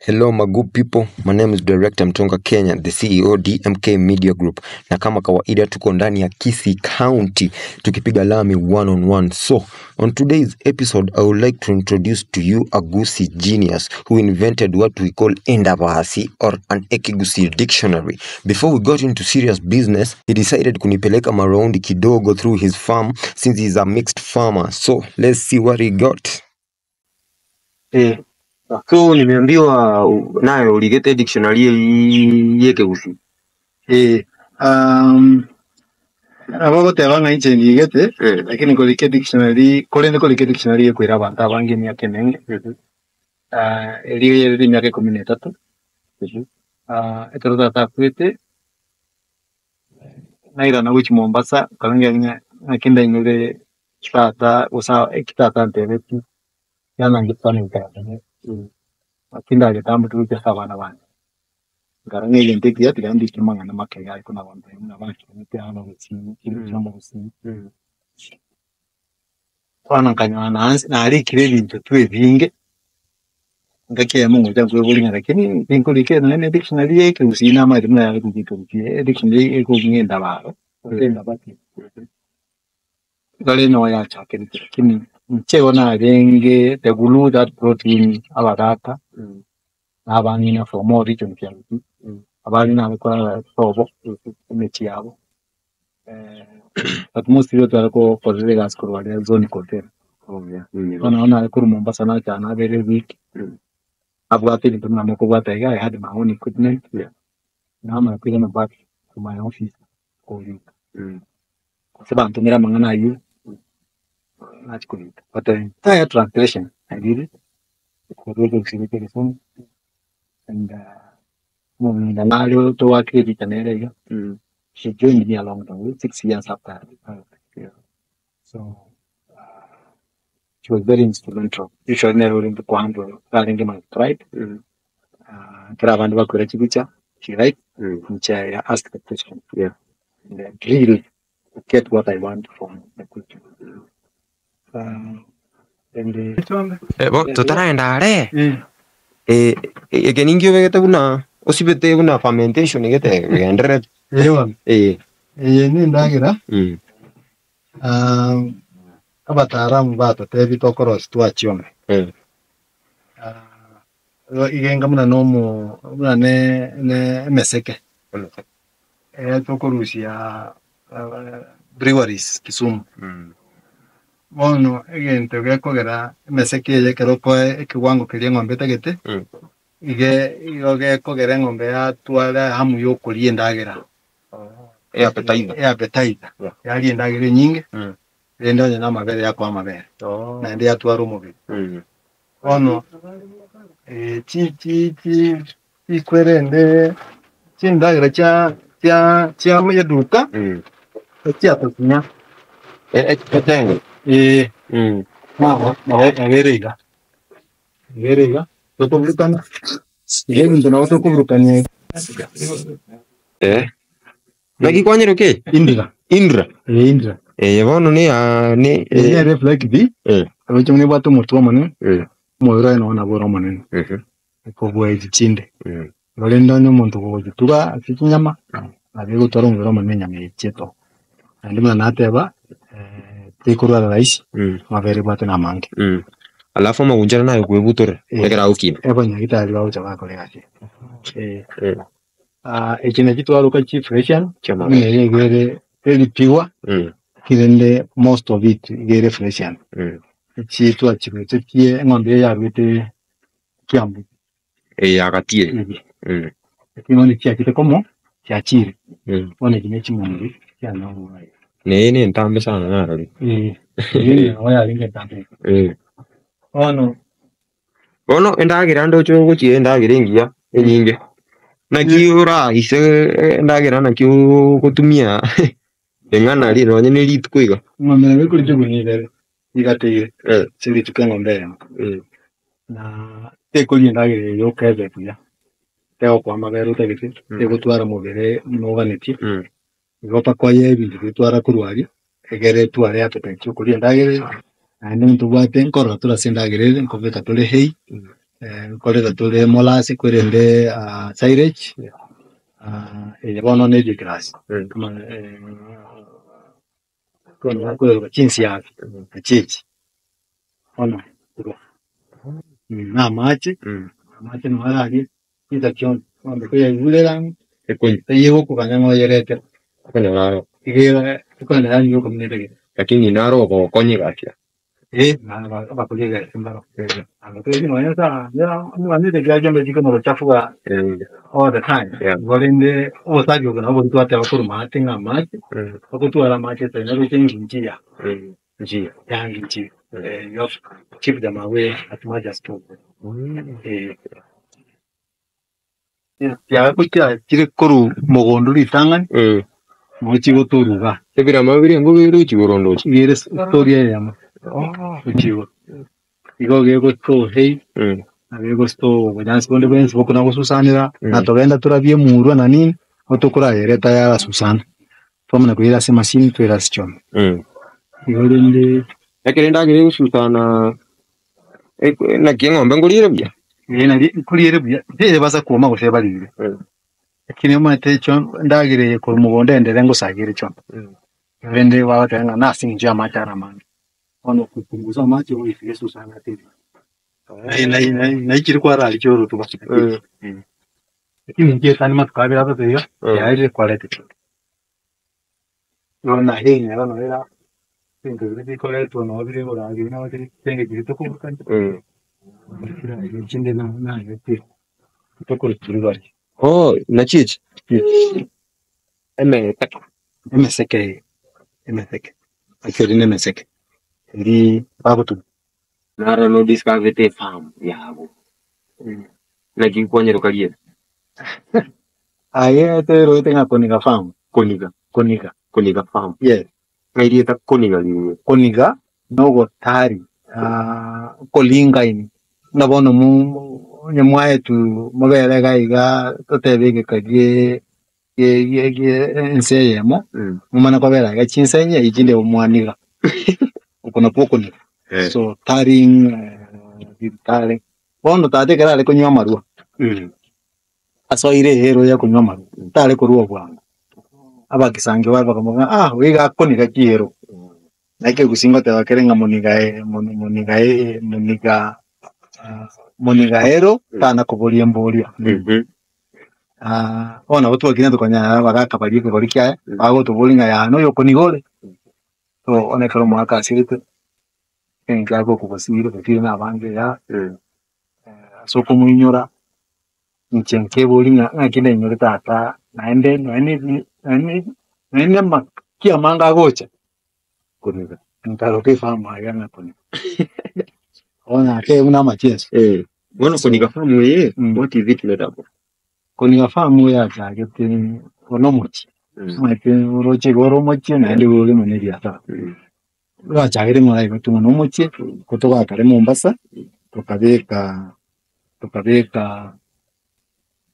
Hello my good people, my name is Director Mtonga Kenya, the CEO DMK Media Group, na kama kawaida tuko ndani ya Kisii County tukipiga lami one on one. So on today's episode I would like to introduce to you a Gusii genius who invented what we call Endabasi or an Ekigusii dictionary. Before we got into serious business, he decided kunipeleka maraundi kidogo through his farm since he's a mixed farmer. So let's see what he got. Eh, so nimeambiwa nayo uligete dictionary yekegusii. Eh, nabo ogoteba ng'a inche ndigete, lakini korika edictionary, korende korika edictionary ekoira abanto abange emiaka emenge, erio yerire emiaka ikomi na etato, ekero tata akwete, nairana gochia Mombasa, nkarora ng'a ng'aki ndainyore tata gose eki tata antebetie. Yaani nange Lakini ndagetambokire gochia ase abana bane. Nkarora ng'a egento ekiya tiga ndike amang'ana make iga ariko nagontebia buna bakinete amo gosii chinto chia omogusii. Bono nkanyora nansi narikire ebinto tu ebinge, engaki eyemo ngocha nkoeboria ng'a lakini ninkorika nonya na edictionary ya ekegusii namaete buna yare korika ekegusii, edictionary ekong'a endabaro gose endabati. Ekero noo yachakerete lakini inche igo narenge the glue that brought in abagaka na abang'ina from all regions ya Gusii, abande nare korara sobo emechie yabo but mostly nigo tware gokorera egasi korwa aria Zone Hotel. Bono nabo nare korwa Mombasa nacha nabere eweek, nabwate ebinto buna mokobwata iga, I had my own equipment, namanya koirana back to my office korika. Gose bantomere amang'ana ayio, nachia korika. But the entire translation I did it, korwa ekegusii gochia egesongo, and omong'ina nare togoakire ebicha nere iga, she joined me along the way 6 years after I retired. So she was very instrumental. Usually nere orenge kohandle arenge my scribe, ekero abande bakoira chibicha, she write, inche I ask the question. And I drill to get what I want from the question. And Eh, bo totaraenda are eh, eke ninki obegete buna osibete buna fermentation egete gendererete? Ewa, eye nendagera abataalamu batotebi tokorosia twachiome. Igenga buna nomo buna ne ne emeseke tokorusia breweries Kisumu. Bono egento gekogera emeseke eye ekero okoe ekiwango keria eng'ombe etagete, ige igo gekogera eng'ombe yatwara hamu ya okoria endagera. Appetizer. Appetizer. Yaria endagera enyinge, rende onye na amabere yakoa amabere, naende yatwara omobere. Bono chi chi chi chikwerende chindagera chia chia chia eduka echiatokinya. Etenge. Nabo nabo nabere iga. Ibere iga tokoburukana iga ebinto nabo tokoburukania. Naki kwanyire ki? Indra. Indra. Indra. Bono ni ya ni Eye nere Fleck B. Roche nebwate omotwe omonene, omobere oye nabo nabo ore omonene kobua echi chinde. Korende onye omonto ogochituga ase chinyama, nabo egotwara omobere omonene enyama eye chieto. Naende buna nateba, tekorwara rahisi, amabere ebwate na amange. Alafu amagunchara nayo kwebutorera ekero agokina. Abanyagitari bagocha bakora egasi eye. Echi nachi twaroka chi Friesian, Chiamabere. buna eye iga ere eripigwa, rende most of it iga ere Friesian. Echi twachirusetie eng'ombe eye yarwete Kiambu. Yagatie. Lakini bono chiachete komo, chiachire. Bono echi ne ching'ombe chianyorwa iga. Neye ne entambe sana narori. Eye nabo yarenge entambe. Bono Bono endagera ndoche ogochia endagera engiya enyinge. Naki oraise endagera naki ogotumia eng'ana ri nonye ne rituko iga? Eng'ombe nabo ekoria chigunia ibere igateire ase rituko eng'ombe eyemo. Na tekoria endagera eye yoka ebe buya, tegokoa amabere otagete, tegotwara omobere buna oganetie, igo mpaka oye ebinto biria twara korwa aria, egere etware appetite ya okoria endagera eye, naende ntobwate nkorora tore ase endagera ere, nkobeka tore hay. Nkoreta tore molasses kwerende silage, eye bono ne ebigrass. Korwa chinsiaga nachi echi, bono korwa na amache, amache nabo araria chinsa chionsi, eng'ombe koyaigure rang'o, taiyo egokoganya ng'a oyeretere, Okonyora aro. Iga ekoenda yaani yoka buna etagete. Lakini naro ogokonya egasi aa. Eh, abakoria egasi mbaro. Abatebi nonya nsa omanyete ekiagera chiombe chikonyora ochafuga all the time. Igo rende obosafi obo nabo boria twateba korwa maate ng'a amache, ogotwara amache tari naroche nginchiya. Nchiya. Ya nginchiya. You have to keep them away as much as possible. Eh. Chiago chiachire korwa mogondo ritang'ani, nigo chigotorwa igaa. Ebirama biria nigo birochie igoro ndoche. Iga ere story eyemo gochia igoro. Igo gegostore hay, nabo egostore obonyansi bonde bwensi bokona gosusanera, na togenda torabie emurwa na nini, nigo tokorayereta yarasusana. Twamanya koira ase emachine toire ase chiombe. Igo rende. Ekero endagera egosusana naki eng'ombe nkoriere buya? Ee nari nkoriere buya, tebasa kwoma gose ebarire. Lakini omanyete endagera eye korwa mogondo endere ngosagere chionsi. Rende bagoteba ng'a nase eng'encho y'amache are amange. Bono okopunguza amache goika esusana teri. Naichire kwarari chiorotuba. Lakini inche etani matuko abere atato iga, yaerire kwareta chionsi. Bono naye nero noro era ebinto biria bikoretwa nabo bire igoro aria nabo chitenge chiria tokoburukania, chinde naretire tokorwa bari. Oh, nachi echi? Emeseke. Emeseke eye, emeseke, actually ne emeseke, eri bagotumia. Naro no discoverete efarm yabo. Naki kwanyeroka rieta? Aye tweroete ng'a Koniga farm. Koniga. Koniga. Koniga farm. Yes. Ng'ai rieta Koniga riruete? Koniga nogotari okolingaini buna bono onye mwaetwe mobere iga iga totebe egeka gie gie gie ense eyemo, momanye kobera iga chinsa enye echinde mwaniga, oko nakwo okoniga. So tarring tarring. Bono tata ekero are konywa amarwa, asoire ehero ya konywa amarwa, tare korwa obwango. Abagisangio baye bakamobora ng'a ah oyo iga akoniga chihero. Naki ekegusii ngoteba kere ng'a moniga moniga moniga moniga ero tana koboria emboria. Bono nabo twakina tokonyara abagaka baria ekegori kiaye, bagotoboria ng'a yaya noyo okoniga ore. So bono ekero omogaka asirete, eng'encho yake okobosira gosira na abange igaa, ase okomoinyora, inche nkeboria ng'a ng'aki ndainyore tata naende nonye nonye nonye amaki amange agocha, Koniga. nkaroka efamu aria ng'a koniga. Bono ake buna amacheso. Bono Koniga farm eye, what is it made up of? Koniga farm yachagete bono omochie, omanyete oroche iga ore omochie naende igo ore nonya ebiasara. Rwachagete ng'a igo tung'ana omochie, ko togakare Mombasa, tokabeka tokabeka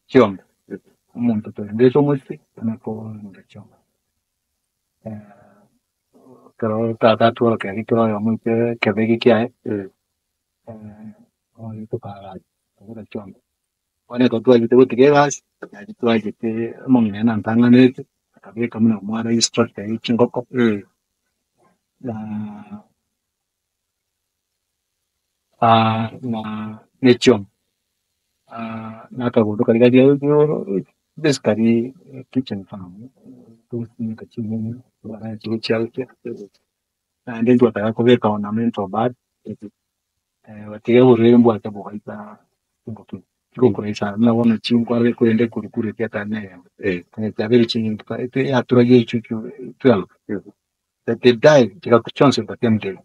chiombe, omonto torendete omochie tana korenda chiombe. Ekero tata atworokereria kera oyomo oito ekebegi kiaye, bono tokaagacha tokabeka chiombe. Bono ekero twachete gotiga egasi, naende twachete omong'ina nantang'anerete, akabeka buna omwana instructor ye chingoko, na na ne chiombe, na akagondo karia karia basically kitchen farm, togosimeka ching'eni, chigochiagokia, naende ntwataka kobeka ornamental bird, gotiga oborwaire mbwate bogaita chingoko echi, chigokura isano buna bono chinkwarire korende ekurukuru ekiatari na eyemo, chiabeire chinyinge yaturagia echuchu 12, that they die chigaku chionsi the same day.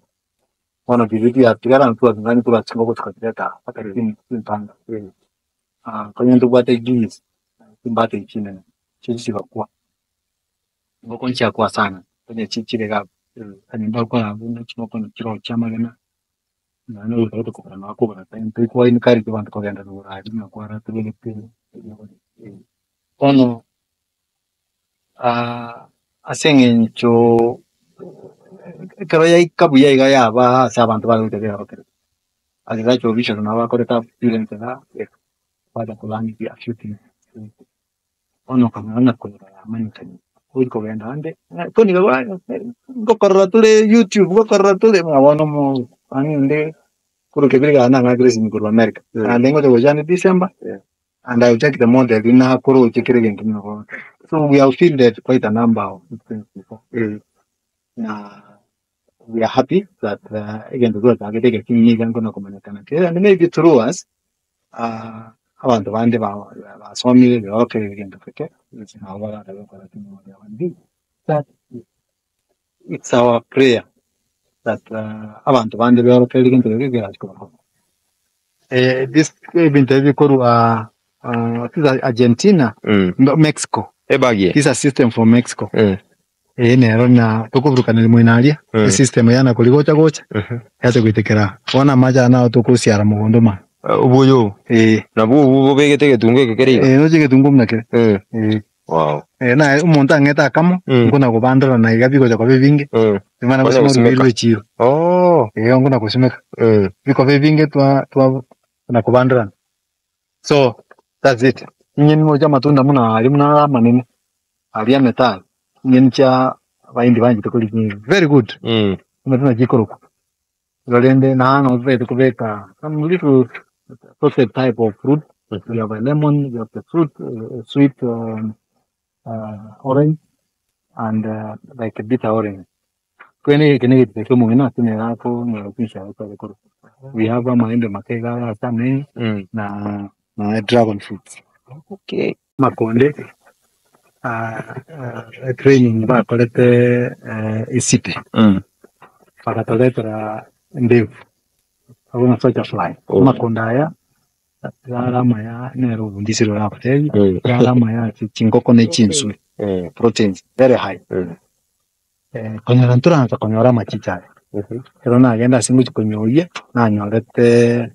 Bono riria riatigara ntwabing'ani korwa chingoko chikachireta aa mpaka chimpanga. Konya ntobwate geese, chimbata echi chinene, chiria chigakwa, chingoko nchiakwa sana, konya chichire iga abwo, kanyomba akwo buna chingoko nachirochia amagena, nonya ogocha kogora nabo okogora tori encourage abanto kogenda igoro aria buna kwarateberete Bono ase eng'encho ekero yaika buya iga yaba ase abanto bare gocha kera bakere. Agriculture officials nabo bakorete students iga bacha ko learn a few things. Bono okanyora ng'a korora yamanyekani, ori kogenda ande ng'a toni ngokorora tore YouTube ngokorora tore buna bono omo ang'e onde korwa kebiri nang'akire esimi korwa America, naende ngocha gocha ande December, and I will check the model nakoroche kera egento buna bono. So we have fielded quite a number of students before, na we are happy that egento twachagete egekong'u niga nkona komanyekana kere and maybe through us abanto bande basomire beorokereire egento geke nabo bagenda gokora that it's our prayer that abanto bande beorokereire egento keria kerache kobakonya. This ebinto ebi bikorwa Argentina, Mexico, Ebagi. this a system from Mexico. Mm. Eye nero na tokoburukaneria moino aria, Mm. esystem yana koria gocha gocha, Mhm. yacha goitekera. Bono amache aya naro tokosiara mogondo maya. Oboyo obo. Eh. Nabwo obwo bobegete egetungu eke kere iga. Eh, noche egetungu buna kere. Eh. Eh. Wow. Eh, naye omonto ang'ete akamo, Mm. nkona kobandora na iga bigocha koba ebinge, Mm. bimana Konya gosima gosimeka. orubiri rwe echiro. Oh. Eh, nkona gosimeka. Mm. Bikoba ebinge twa twa na kobandorana. So, that's it. Inye nimoche amatunda buna aria buna are amanene, aria ametari, inye chia abaindi banchete koria very good. Mm. Amatunda chikorokwa. Igo rende naye nobete kobeka some little assorted type of fruit. We have a lemon, we have the fruit, sweet orange and like a bitter orange. Kwene eke ne egeticha kia omong'ina ase nere akonyora chinsa ekore korwa. We have amaembe make iga are ase amenyo Mm. na na dragon fruits. Okay. Makonde training bakorete esite Mm. bagatoretera endevu abwo na soldier fly. Oh. Amakonde aya yare amaya nere obundisire oragotebi Mm. yare amaya ase chingoko na echinswe Mm. proteins very high. Mm. Konyora ntoransa konyora amachicha aya. Mhm. Ekero nagenda ase ngochi konyoria, nanyorete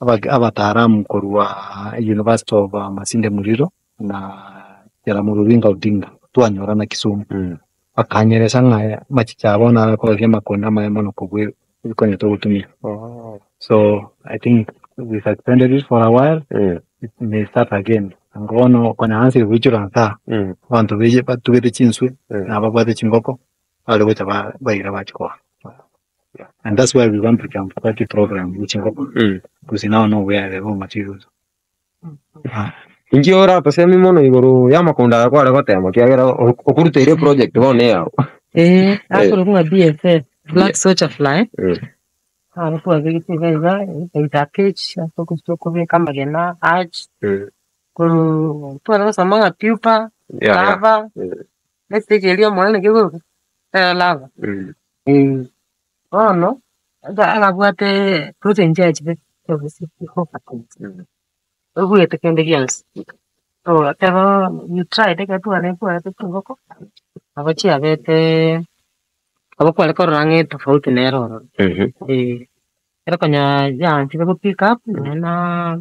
abataalamu korwa University of Masinde Muliro na Jaramogi Oginga Odinga, twanyorana Kisumu. Mm. Bakanyeresa ng'a amachicha aya bono arakorosia amakonda amaya mono kobua ebikonya togotumia. Oh. So I think we suspended it for a while, Mm. it may start again. Ango bono konya ansire goichora nsa, Mm. abanto beye batugete chinswe, Mm. na babwate chingoko, bare gocha baira bachikoa. And that's why we want to jump that program ye chingoko, Mm. because now know where the raw materials. Inki oratosemi mono igoro ya amakonda aya kware gotema kiagera okoruteire project bono eyao. Eh, akorokwa ng'a BFF, Black Soldier Fly. Mm. Aro twabegete iga iga, ekaita cage, ase ogochia okobeka amagena, arch, Mm. korwa tware gosoma ng'a pupa, Yeah, yeah. lava, Mm. na estage eria omonene kegoroka, ero lava. Mm. Eh, bono, agabwate protein chiachire, Mm. obuete kende gionsi. So ekero you tried ekero tware kwarete chingoko, nabo chiabete, nabo kware korora ng'a etofauti nere ororo. Mhm. Eh, ekero konya yaanchire go pick up, nonya na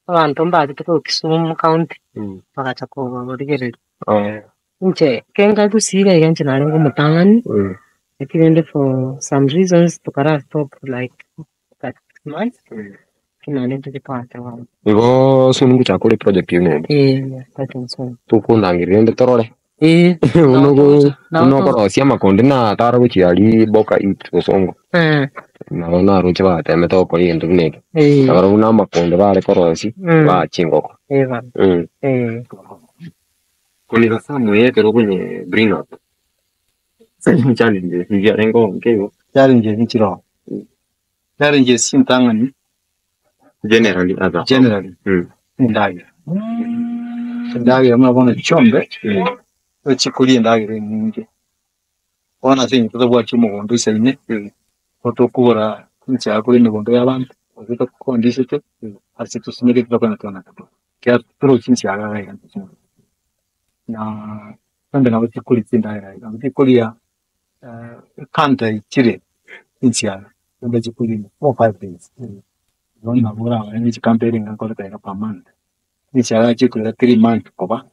abanto mbachete korwa Kisumu county, Mm. bagacha korigereria. Oh. Inche, kenga gusii iga iga inche narenge omotang'ani, Mm. lakini rende for some reasons tokara stop like 6 months, Mm. lakini naende ntoche toanche bono. Igo soon ngochaka ore project eye nende. Eh, we are starting soon. Tokondangeria rende torore. Eh, Buna ogo nabo buna okorosia amakonde natara gochia aria Boka East Bosongo. Eh, Nabo naroche batemete gokora egento buna eke. eh, Nabo buna amakonde bare korosia mm, baa chingoko. eh, bana, Mm. eh. Koniga somewhere ekero okonye bring up challenges nchiarenge nke igo. Challenges nchiroo. Challenges chintang'ani Generally as a generally Mm. endagera. Endagera buna bono chiombe, Mm. ochikoria endagera enyinge. Bono ase eng'encho tobwati omogondo oisaine, Mm. otokogora chinchara korwa emegondo ya abanto, gose tokondisete, ase tosimekete tokonyora twana kera torochi chinchara iga iga tosimekete. Na chiombe nabo chikoria chindagera iga, nabo chikoria kanta ichire chinsiaga, chiombe chikoria 4 5 days. Bono nabo orarore na echikampa ere nkoreta iga per month. Chinsiaga chikoira 3 months koba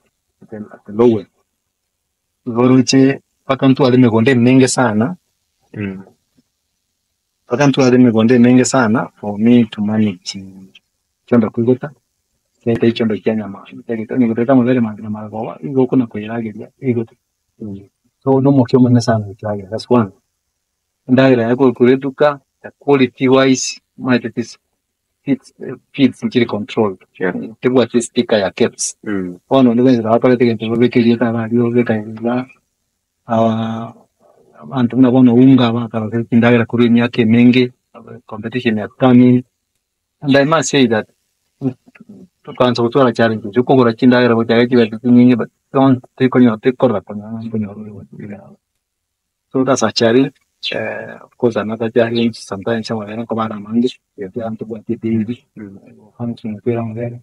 at the lowest. Igo oroche mpaka ntware emegondo emenge sana, Mm. Mpaka ntware emegondo emenge sana for me to manage chiondo koigota, gete chiondo chia nyama, onye gotagete amabere mambia na marogoba, igo okona koyerageria eigote. So na omokia omonene sana gochiragera, that's one. Endagera yaye korwa eduka, the quality wise, omanyete tis feeds feeds nchiri controlled, tebwati sticker ya KEBS. Bono onde bwensi nabo akorete egento babeke erieta iga aria obeka iga, abanto buna bono unga bakarosire chindagera korwa emiaka emenge, competition has come in, and I must say that tokaansa gotwara challenges okogora chindagera gochaka chibesa chinyinge but don't toikonyora toikorora konyora ng'a nkonyora ore gochia. So that's a challenge, of course another challenge sometimes amabere nkoba are amange, ekiagera ntobwati edairy, function kwera amabere,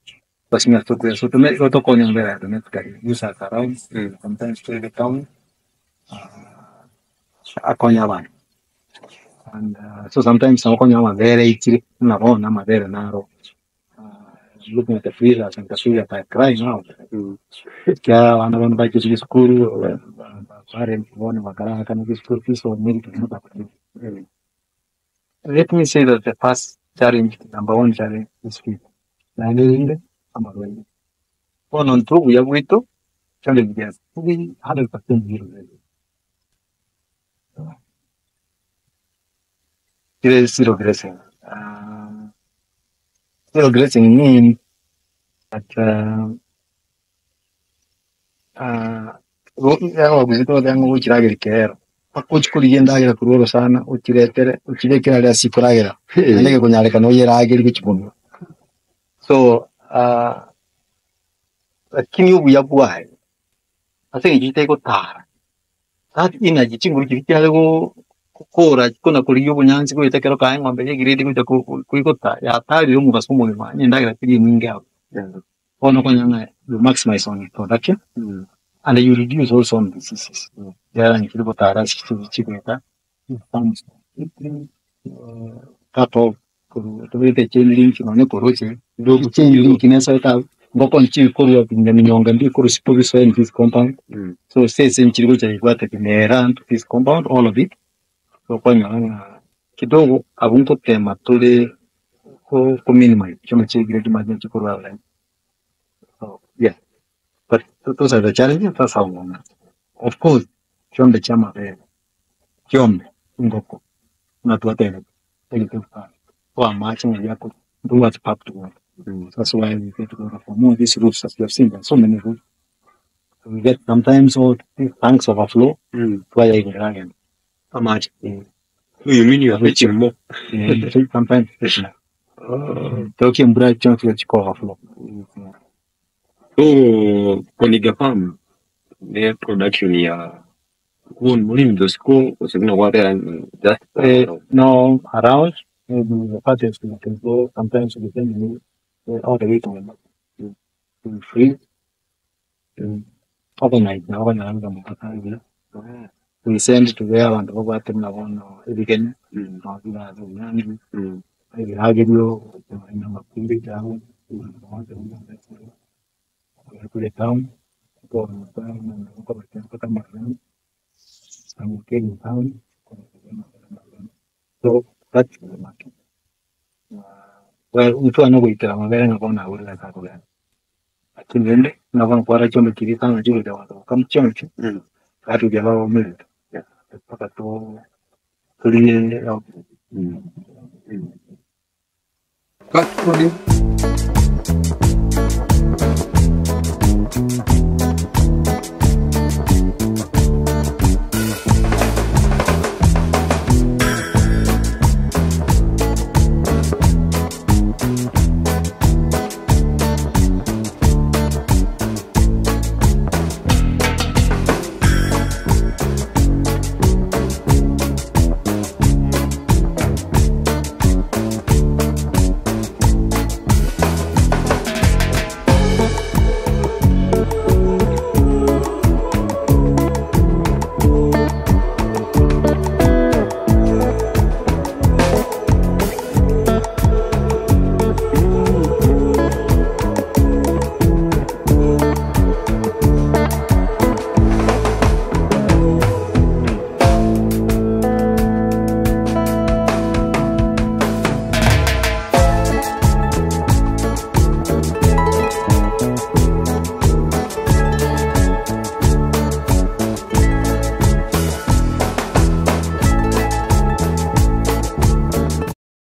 basimeka tokwera so tome igo tokonya amabere aya domestically use as around, sometimes to the town, akonya abanto. And so sometimes nabo okonyora amabere aichire, buna bono amabere naro looking at the freezers and the freezers are crying out, ekiagera abana bono bachire chisukuru, parents bono bakarakana chischool fees or milk is not affordable. Let me say that the first challenge, number one challenge is feed, naende erinde amarwaire. Bono intwe obuya bwaito challenge is three hundred percent zero grazing. Kire zero grazing. Zero grazing mean that abagusii togoteba ng'a ogochirageria kerero, mpaka ochie korigia endagera korwa orosana ochiretere ochibekere aria ase chikoragera, naende egekonyarekana oyeragerie gochia monwa. So lakini obuya bwaye, ase eng'encho chitari gotara, that energy chinguru chiria chiare go gokora kona korigia obonyansi goeta ekero kaye eng'ombe ya egrade gocha ko- ko- koigota yatarire omogaso omogima onye endagera teri enyinge abwo. Bono okonyora ng'a you maximize on production and you reduce also on diseases. Ekiagera nchiri gotara ase chibi chigoeta cut off korwa tobegete chain link nonye koroche chain link nesoete abwo ngoko nchikorwa minyonga mbikorwa isiko bisoe in this compound so ase nchiri gocha ibwate bimera into this compound all of it so okonyora ng'a kidogo abwo nkotema tore ko minimize chioma chia grade manye chikorwa abwo so yeah but those are the challenges that's how we of course chiombe chia amabere chiombe chingoko buna twatebete egete kwa amache ng'a biakorwa ntobwate piped water that's why we get water from all these roofs as you have seen there are so many roofs we get sometimes all these tanks overflow twayaigorera agenda amache. So you mean you are fetching more? Sometimes tokia embura chionsi chiko overflow. So Koniga farm ne production ya mulimi osiko gose buna gwateba just No, around maybe the parties we can go sometimes we can all the way to to free overnight nabo okonyora ng'a mpaka buya we send to where abanto babwate buna bono ebigeni nabo birabe obonyangi ebiragerio amakumbi kure town town so that's the market. Well, mtu goitera amabere ng'a bono agorire ase akogenda lakini rende buna bono kwara chiombe chiria isano chigocha gosoka chionsi gaturia baomerete mpaka to torigie. Cut.